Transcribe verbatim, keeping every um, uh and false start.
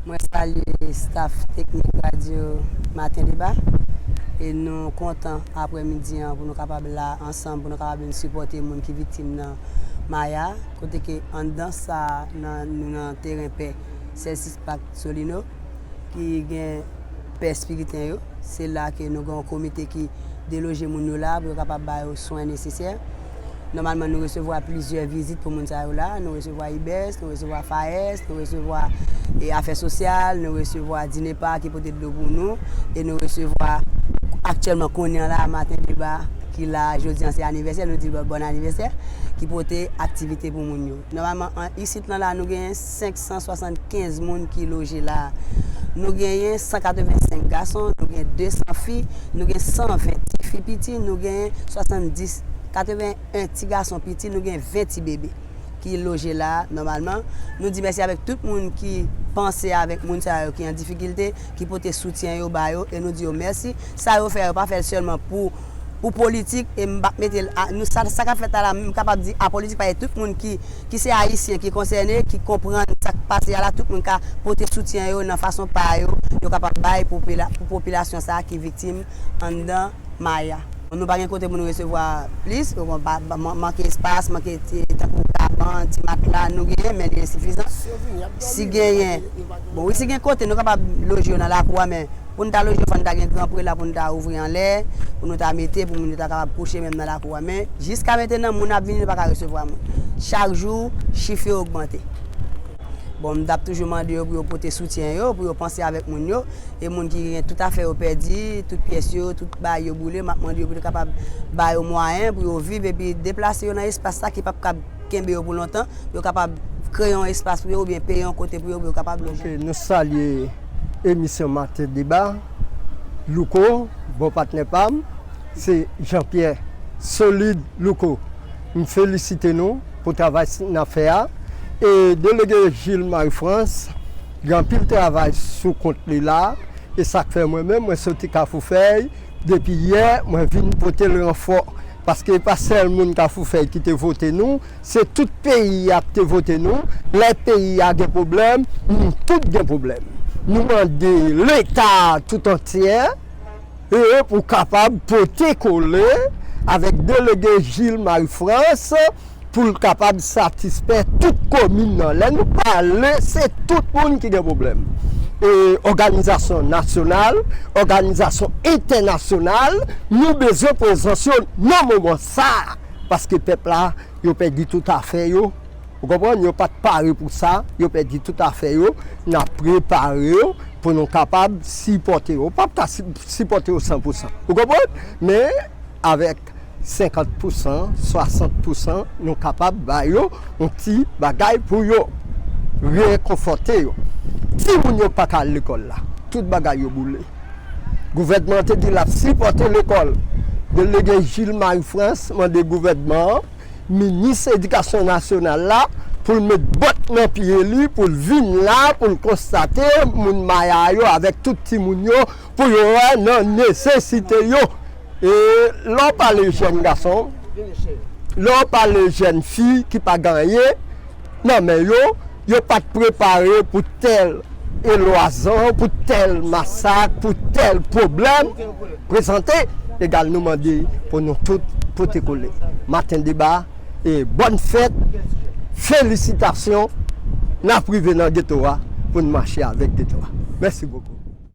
Mwen salye staff teknik radyo Maten Deba. E nou kontan aprèmidi an pou nou kapab la ansanm, pou nou kapab vin sipòte moun ki viktim nan Maya, kote ke anndan sa, nan, nou nan teren pè Sèl Sispak Solino, ki gen pè espiriten yo. Se la ke nou gen yon komite ki deloje moun yo la pou yo kapab ba yo swen nesesè. Nòmalman, nou resevwa plizyè vizit pou moun sa yo la. Nou resevwa IBES, nou resevwa FAES, nou resevwa, e, Afè Sosyal, nou resevwa DINEPA ki pote dlo pou nou, e nou resevwa aktyèlman kounye a la, Maten Deba, ki la jodi an, se anivèsè, nou di l bòn anivèsè, ki pote aktivite pou moun yo. Nòmalman, an, isit lan la, nou genyen senk san swasannkenz moun ki loje la. Nou genyen san katrevensenk gason, nou gen de san fi, nou gen san ven ti fi piti, nou gen swasanndis, katreven en ti gason piti, nou gen ven ti bebe ki loje la nòmalman. Nou di mèsi avèk tout moun ki panse avèk moun sa yo ki an difikilte, ki pote soutyen yo ba yo, e nou di yo mèsi. Sa yo fè, yo pa fè l sèlman pou, pou politik, e m p ap mete l a, nou, sa, sa k ap fèt la la, m kapab di apolitik, paske tout moun ki, ki se Ayisyen, ki konsène, ki konprann sa k pase a la, tout moun ka pote soutyen yo nan fason pa yo, yo kapab bay pou popila-, pou popilasyon sa a ki viktim anndan Maya. Nou pa gen kote pou nou resevwa plis, bon, pa, pa, man-, manke espas, manke ti, tankou kabann, ti matla, nou genyen, men li ensifizan. Si genyen, bon, wi, si gen kote, nou kapab loje yo nan lakou a, men pou n ta loje yo, fò n ta gen gran prela pou n ta ouvri anlè, pou nou ta mete, pou moun yo ta kapab kouche menm nan lakou a. Men, jiska mentenan, moun ap vini, nou pa ka resevwa moun. Chak jou, chif yo ogmante. Bon, m t ap toujou mande yo pou yo pote soutyen yo, pou yo panse avèk moun yo. E moun ki gen tout afè yo pèdi, tout pyès yo, tout bagay yo boule, m ap mande yo pou yo kapab ba yo mwayen pou yo viv epi deplase yo nan espas sa ki p ap kab kenbe yo pou lontan, pou yo kapab kreye yon espas pou yo oubyen peye yon kote pou yo, pou yo kapab loje. Ok, nou salye emisyon Maten Deba, Louko, bon patnè pa m, se Jean Pierre Solide Louko. M felisite nou pou travay n ap fè a. E delege Gilles Marie France gen anpil travay sou kont li la. E sa k fè mwen menm, mwen soti Kafou Fèy, depi yè, mwen vin pote l ranfò. Paske e pa sèl moun Kafou Fèy ki te vote nou, se tout peyi a ki te vote nou. Lè peyi a gen pwoblèm, nou tout gen pwoblèm. Nou mande Leta tout antyè, e pou kapab pote kole avèk delege Gilles Marie-France pou l kapab satisfè tout komin nan. Lè nou pale, se tout moun ki gen pwoblèm. E òganizasyon nasyonal, òganizasyon entènasyonal, nou bezwen prezans yo nan moman sa a. Paske pèp la, yo pèdi tout afè yo. Ou konprann? Yo pa t pare pou sa, yo pèdi tout afè yo. N ap prepare yo pou nou kapab sipòte yo. Ou p ap ka si-, sipòte yo san pou san. Ou konprann? Men, avèk senkant pou san, swasant pou san, nou kapab ba yo yon ti bagay pou yo rekonfòte yo. Timoun yo pa ka al lekòl la. Tout bagay yo boule. Gouvènman an te di l ap sipòte lekòl. Delege Gilles Marie-France mande gouvènman an, minis edikasyon nasyonal la, pou l met bòt nan pye li, pou l vin la, pou l konstate moun Maya yo avèk tout timoun yo, pou yo wè nan nesesite yo. E lè w pale jèn gason, lè w pale jèn fi ki pa gen anyen nan men yo, yo pa t prepare pou tèl elwazan, pou tèl masak, pou tèl pwoblèm prezante. Egal, nou mande pou nou tout pote kole. Maten deba, e bòn fèt, felisitasyon. N ap rive nan geto a pou n mache avèk geto a. Mèsi bokou.